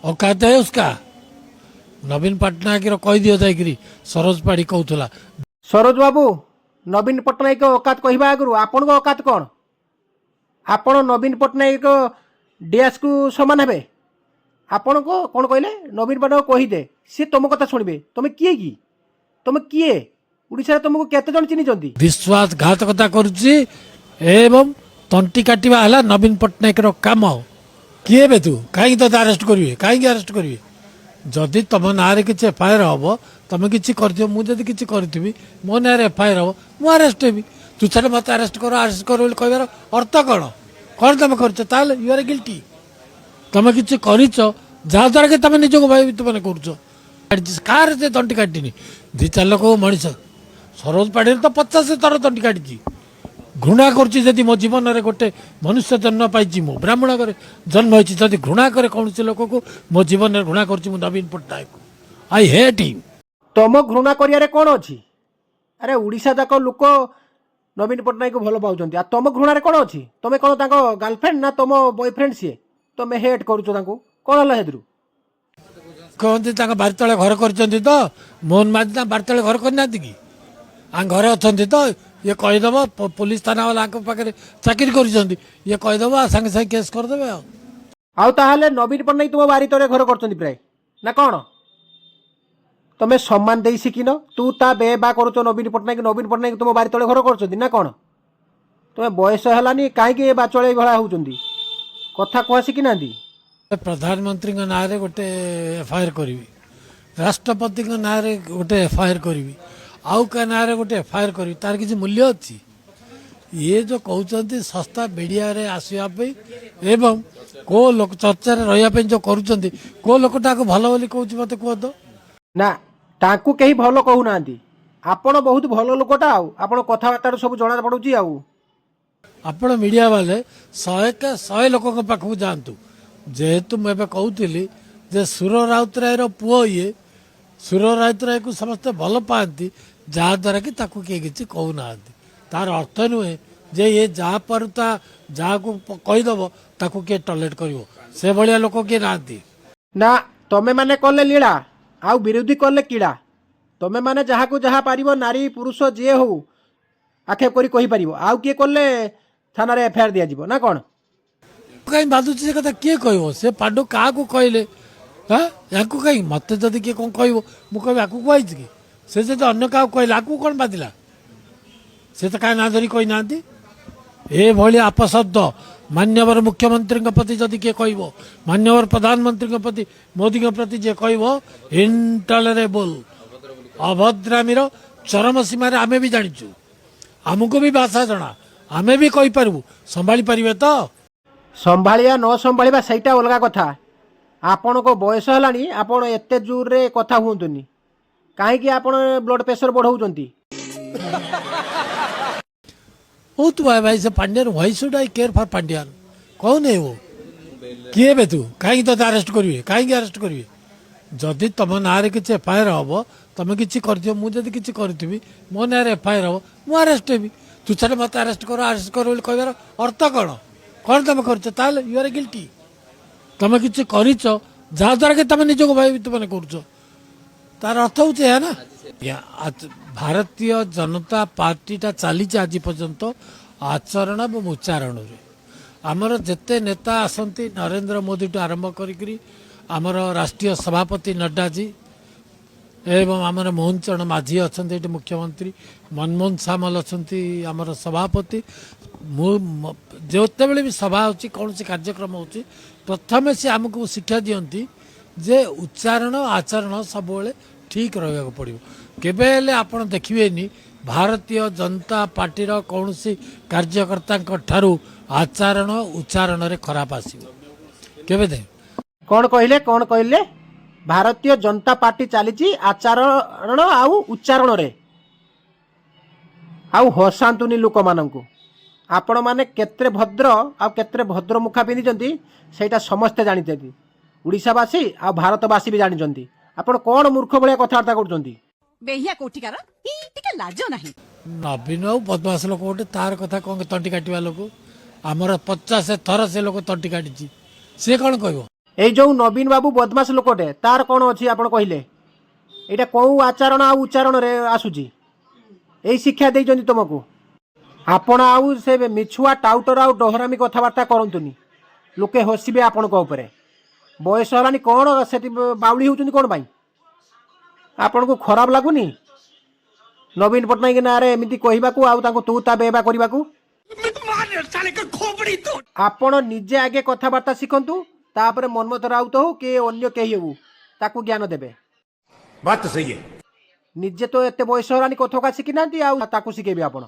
औकात है उसका? ନବୀନ ପଟ୍ଟନାୟକର କହିଦିଅ ଯାଇକିରି, ସରୋଜ ପାଢ଼ୀ କହୁଥିଲା। ସରୋଜ ବାବୁ, ନବୀନ ପଟ୍ଟନାୟକ ଅକାତ କହିବା ଆଗରୁ ଆପଣଙ୍କ ଅକାତ କ'ଣ? ଆପଣ ନବୀନ ପଟ୍ଟନାୟକ ଡିଆସକୁ ସମାନ ହେବେ? ଆପଣଙ୍କ କ'ଣ କହିଲେ, ନବୀନ ପଟ୍ଟନାୟକ କହିଦେ, ସିଏ ତମ କଥା ଶୁଣିବେ। ତମେ କିଏ କି? ତମେ କିଏ? ଓଡ଼ିଶାରେ ତମକୁ କେତେ ଜଣ ଚିହ୍ନିଛନ୍ତି? ବିଶ୍ୱାସଘାତକତା କରୁଛି ଏବଂ ତଣ୍ଟି କାଟିବା ହେଲା ନବୀନ ପଟ୍ଟନାୟକର କାମ। କିଏ ବେ ତୁ? କାହିଁକି ତୋତେ ଆରେଷ୍ଟ କରିବେ? କାହିଁକି ଆରେଷ୍ଟ କରିବେ? ଯଦି ତମ ନାଁରେ କିଛି ଏଫଆଇଆର ହବ, ତମେ କିଛି କରିଥିବ, ମୁଁ ଯଦି କିଛି କରିଥିବି, ମୋ ନାଁରେ ଏଫଆଇଆର ହବ, ମୁଁ ଆରେଷ୍ଟ ହେବି। ତୁ ଛାଡ଼, ମୋତେ ଆରେଷ୍ଟ କର, ଆରେଷ୍ଟ କର ବୋଲି କହିବାର ଅର୍ଥ କ'ଣ? କ'ଣ ତମେ କରିଛ? ତାହେଲେ you are guilty. ତମେ କିଛି କରିଛ, ଯାହାଦ୍ୱାରା କି ତମେ ନିଜକୁ ଭୟଭୀତ ମାନେ କରୁଛ। କାହାର ସେ ତଣ୍ଟି କାଟିନି? ଦି ଚାରି ଲୋକ ମଣିଷ। ସରୋଜ ପାଢ଼ୀରେ ତ 50 ଥର ତଣ୍ଟି କାଟିଛି। ଘୃଣା କରୁଛି। ଯଦି ମୋ ଜୀବନରେ ଗୋଟେ ମନୁଷ୍ୟ ଜନ୍ମ ପାଇଛି, ମୁଁ ବ୍ରାହ୍ମଣ ଘରେ ଜନ୍ମ ହେଇଛି, ଯଦି ଘୃଣା କରେ କୌଣସି ଲୋକକୁ, ମୋ ଜୀବନରେ ଘୃଣା କରୁଛି ମୁଁ ନବୀନ ପଟ୍ଟନାୟକକୁ। I hate him. ତମ ଘୃଣା କରିବାରେ କ'ଣ ଅଛି? ଆରେ, ଓଡ଼ିଶା ଯାକ ଲୋକ ନବୀନ ପଟ୍ଟନାୟକକୁ ଭଲ ପାଉଛନ୍ତି, ଆଉ ତମ ଘୃଣାରେ କ'ଣ ଅଛି? ତମେ କ'ଣ ତାଙ୍କ ଗାର୍ଲଫ୍ରେଣ୍ଡ ନା ତମ ବୟଫ୍ରେଣ୍ଡ ସିଏ? ତମେ ହେଟ୍ କରୁଛ ତାଙ୍କୁ, କ'ଣ ହେଲା ସେଥିରୁ? କହନ୍ତି ତାଙ୍କ ବାରି ତଳେ ଘର କରିଛନ୍ତି ତ। ମୋହନ ମାଝୀ ତାଙ୍କ ବାରି ତଳେ ଘର କରିନାହାନ୍ତି କି? ଆଙ୍କ ଘରେ ଅଛନ୍ତି ତ। ଇଏ କହିଦେବ, ପୋଲିସ ଥାନା ବାଲା ଆଙ୍କ ପାଖରେ ଚାକିରି କରିଛନ୍ତି। ଇଏ କହିଦେବ ଆଉ ସାଙ୍ଗେ ସାଙ୍ଗେ କେସ୍ କରିଦେବେ ଆଉ। ଆଉ ତାହେଲେ ନବୀନ ପଟ୍ଟନାୟକ ତୁମ ବାରି ତଳେ ଘର କରୁଛନ୍ତି ପ୍ରାୟ ନା କ'ଣ? ତମେ ସମ୍ମାନ ଦେଇ ଶିଖିନ। ତୁ ତା ବେ ବା କରୁଛ ନବୀନ ପଟ୍ଟନାୟକ। ନବୀନ ପଟ୍ଟନାୟକ ତୁମ ବାରି ତଳେ ଘର କରୁଛନ୍ତି ନା କ'ଣ? ତମେ ବୟସ ହେଲାନି, କାହିଁକି ଏ ବାଚଳେଇ ଭଳିଆ ହେଉଛନ୍ତି? କଥା କୁହା ଶିଖିନାହାନ୍ତି। ପ୍ରଧାନମନ୍ତ୍ରୀଙ୍କ ନାଁରେ ଗୋଟେ ଏଫଆଇଆର କରିବି, ରାଷ୍ଟ୍ରପତିଙ୍କ ନାଁରେ ଗୋଟେ ଏଫଆଇଆର କରିବି, ଆଉ କାହା ନାଁରେ ଗୋଟେ ଏଫଆଇଆର କରିବି, ତାର କିଛି ମୂଲ୍ୟ ଅଛି? ଇଏ ଯେଉଁ କହୁଛନ୍ତି ଶସ୍ତା ମିଡ଼ିଆରେ ଆସିବା ପାଇଁ ଏବଂ କୋଉ ଲୋକ ଚର୍ଚ୍ଚାରେ ରହିବା ପାଇଁ ଯେଉଁ କରୁଛନ୍ତି, କୋଉ ଲୋକଟାକୁ ଭଲ ବୋଲି କହୁଛି, ମୋତେ କୁହନ୍ତୁ। ନା, ତାଙ୍କୁ କେହି ଭଲ କହୁନାହାନ୍ତି। ଆପଣ ବହୁତ ଭଲ ଲୋକଟା, ଆଉ ଆପଣ କଥାବାର୍ତ୍ତାରୁ ସବୁ ଜଣା ପଡୁଛି ଆଉ। ଆପଣ ମିଡ଼ିଆ ବାଲେ 100 କା 100 ଲୋକଙ୍କ ପାଖକୁ ଯାଆନ୍ତୁ। ଯେହେତୁ ମୁଁ ଏବେ କହୁଥିଲି ଯେ ସୁର ରାଉତରାୟର ପୁଅ ଇଏ, ସୁର ରାଉତରାୟକୁ ସମସ୍ତେ ଭଲ ପାଆନ୍ତି, ଯାହାଦ୍ୱାରା କି ତାକୁ କିଏ କିଛି କହୁନାହାନ୍ତି। ତାର ଅର୍ଥ ନୁହେଁ ଯେ ଇଏ ଯାହା ପାରୁ ତା ଯାହାକୁ କହିଦେବ, ତାକୁ କିଏ ଟଲରେଟ୍ କରିବ। ସେ ଭଳିଆ ଲୋକ କିଏ ନାହାନ୍ତି। ନା, ତମେ ମାନେ କଲେ ଲୀଳା ଆଉ ବିରୋଧୀ କଲେ କିଳା। ତମେ ମାନେ ଯାହାକୁ ଯାହା ପାରିବ, ନାରୀ ପୁରୁଷ ଯିଏ ହଉ, ଆକ୍ଷେପ କରି କହିପାରିବ। ଆଉ କିଏ କଲେ ଥାନାରେ ଏଫଆଇଆର ଦିଆଯିବ ନା କ'ଣ? କାହିଁ ବାଧୁଛି ସେ କଥା କିଏ କହିବ? ସେ ପାଣ୍ଡୁ କାହାକୁ କହିଲେ? ହଁ, ୟାକୁ କାହିଁ? ମୋତେ ଯଦି କିଏ କ'ଣ କହିବ, ମୁଁ କହିବି ଆକୁ କୁହାହେଇଛି କି? ସେ ଯଦି ଅନ୍ୟ କାହାକୁ କହିଲା, ଆକୁ କ'ଣ ବାଧିଲା? ସେ ତ କାହା ନାଁ ଧରି କହିନାହାନ୍ତି। ଏଭଳି ଅପଶବ୍ଦ ମାନ୍ୟବର ମୁଖ୍ୟମନ୍ତ୍ରୀଙ୍କ ପ୍ରତି ଯଦି କିଏ କହିବ, ମାନ୍ୟବର ପ୍ରଧାନମନ୍ତ୍ରୀଙ୍କ ପ୍ରତି, ମୋଦିଙ୍କ ପ୍ରତି ଯିଏ କହିବ, ଇନଟଲରେବଲ। ଅଭଦ୍ରାମୀର ଚରମ ସୀମାରେ। ଆମେ ବି ଜାଣିଛୁ, ଆମକୁ ବି ଭାଷା ଜଣା, ଆମେ ବି କହିପାରିବୁ। ସମ୍ଭାଳି ପାରିବେ ତ? ସମ୍ଭାଳିବା ନ ସମ୍ଭାଳିବା ସେଇଟା ଅଲଗା କଥା। ଆପଣଙ୍କ ବୟସ ହେଲାଣି, ଆପଣ ଏତେ ଜୋରରେ କଥା ହୁଅନ୍ତୁନି। କାହିଁକି ଆପଣ ବ୍ଲଡ ପ୍ରେସର ବଢ଼ାଉଛନ୍ତି? ବହୁତ ଭାଇ ଭାଇ ସେ Pandian, why should I care for Pandian? कौन है वो? କିଏ ବେ ତୁ? କାହିଁକି ତୋତେ ଆରେଷ୍ଟ କରିବେ? କାହିଁକି ଆରେଷ୍ଟ କରିବେ? ଯଦି ତମ ନାଁରେ କିଛି ଏଫଆଇଆର ହବ, ତମେ କିଛି କରିଥିବ, ମୁଁ ଯଦି କିଛି କରିଥିବି, ମୋ ନାଁରେ ଏଫଆଇଆର ହବ, ମୁଁ ଆରେଷ୍ଟ ହେବି। ତୁ ଛାଡ଼, ମୋତେ ଆରେଷ୍ଟ କର, ଆରେଷ୍ଟ କର ବୋଲି କହିବାର ଅର୍ଥ କ'ଣ? କ'ଣ ତମେ କରିଛ? ତାହେଲେ you are guilty. ତମେ କିଛି କରିଛ, ଯାହାଦ୍ୱାରା କି ତମେ ନିଜକୁ ଭୟଭୀତ ମାନେ କରୁଛ। ତାର ଅର୍ଥ ହେଉଛି ଏହା ନା। ଭାରତୀୟ ଜନତା ପାର୍ଟିଟା ଚାଲିଛି ଆଜି ପର୍ଯ୍ୟନ୍ତ ଆଚରଣ ଏବଂ ଉଚ୍ଚାରଣରେ। ଆମର ଯେତେ ନେତା ଆସନ୍ତି, ନରେନ୍ଦ୍ର ମୋଦିଠୁ ଆରମ୍ଭ କରିକିରି ଆମର ରାଷ୍ଟ୍ରୀୟ ସଭାପତି ନଡ୍ଡାଜୀ ଏବଂ ଆମର ମୋହନ ଚରଣ ମାଝୀ ଅଛନ୍ତି ଏଠି ମୁଖ୍ୟମନ୍ତ୍ରୀ, ମନମୋହନ ସାମଲ ଅଛନ୍ତି ଆମର ସଭାପତି, ମୁଁ ଯେତେବେଳେ ବି ସଭା ହେଉଛି, କୌଣସି କାର୍ଯ୍ୟକ୍ରମ ହେଉଛି, ପ୍ରଥମେ ସେ ଆମକୁ ଶିକ୍ଷା ଦିଅନ୍ତି ଯେ ଉଚ୍ଚାରଣ ଆଚରଣ ସବୁବେଳେ ଠିକ୍ ରହିବାକୁ ପଡ଼ିବ। କେବେ ହେଲେ ଆପଣ ଦେଖିବେନି ଭାରତୀୟ ଜନତା ପାର୍ଟିର କୌଣସି କାର୍ଯ୍ୟକର୍ତ୍ତାଙ୍କ ଠାରୁ ଆଚରଣ ଉଚ୍ଚାରଣରେ ଖରାପ ଆସିବ କେବେ ଦେ କ'ଣ କହିଲେ? କ'ଣ କହିଲେ? ଭାରତୀୟ ଜନତା ପାର୍ଟି ଚାଲିଛି ଆଚରଣ ଆଉ ଉଚ୍ଚାରଣରେ। ଆଉ ହସାନ୍ତୁନି ଲୋକମାନଙ୍କୁ। ଆପଣମାନେ କେତେ ଭଦ୍ର ଆଉ କେତେ ଭଦ୍ର ମୁଖା ପିନ୍ଧିଛନ୍ତି, ସେଇଟା ସମସ୍ତେ ଜାଣିଛନ୍ତି। ଓଡ଼ିଶାବାସୀ ଆଉ ଭାରତବାସୀ ବି ଜାଣିଛନ୍ତି। ଆପଣ କ'ଣ ମୂର୍ଖ ଭଳିଆ କଥାବାର୍ତ୍ତା କରୁଛନ୍ତି? ବେହିଆ କୋଠିକାର, ଇ ଟିକେ ଲାଜ ନାହିଁ। ନବୀନ ବାବୁ ବଦମାସ ଲୋକ ଗୋଟେ। ତାର କଥା କ'ଣ? ତଣ୍ଟି କାଟିବା ଲୋକ। ଆମର 50 ଥର ସେ ଲୋକ ତଣ୍ଟି କାଟିଛି। ସିଏ କ'ଣ କହିବ? ଏଇ ଯେଉଁ ନବୀନ ବାବୁ ବଦମାସ ଲୋକଟେ, ତାର କ'ଣ ଅଛି ଆପଣ କହିଲେ? ଏଇଟା କେଉଁ ଆଚରଣ ଆଉ ଉଚ୍ଚାରଣରେ ଆସୁଛି? ଏଇ ଶିକ୍ଷା ଦେଇଛନ୍ତି ତୁମକୁ? ଆପଣ ଆଉ ସେ ମିଛୁଆ, ଟାଉଟର ଆଉ ଡହରାମି କଥାବାର୍ତ୍ତା କରନ୍ତୁନି। ଲୋକେ ହସିବେ ଆପଣଙ୍କ ଉପରେ। ବୟସ ହେଲାଣି, କ'ଣ ସେଠି ବାଉଳି ହେଉଛନ୍ତି କ'ଣ ପାଇଁ? ଆପଣଙ୍କୁ ଖରାପ ଲାଗୁନି ନବୀନ ପଟ୍ଟନାୟକ ନାଁରେ ଏମିତି କହିବାକୁ ଆଉ ତାଙ୍କୁ ତୁ ତା ବେବା କରିବାକୁ? ଆପଣ ନିଜେ ଆଗେ କଥାବାର୍ତ୍ତା ଶିଖନ୍ତୁ, ତାପରେ ମନ୍ମଥ ରାଉତ ହଉ କି ଅନ୍ୟ କେହି ହଉ, ତାକୁ ଜ୍ଞାନ ଦେବେ। बात तो सही है। ନିଜେ ତ ଏତେ ବୟସ ହେଲାଣି, କଥା ଶିଖିନାହାନ୍ତି, ଆଉ ତାକୁ ଶିଖେଇବେ ଆପଣ?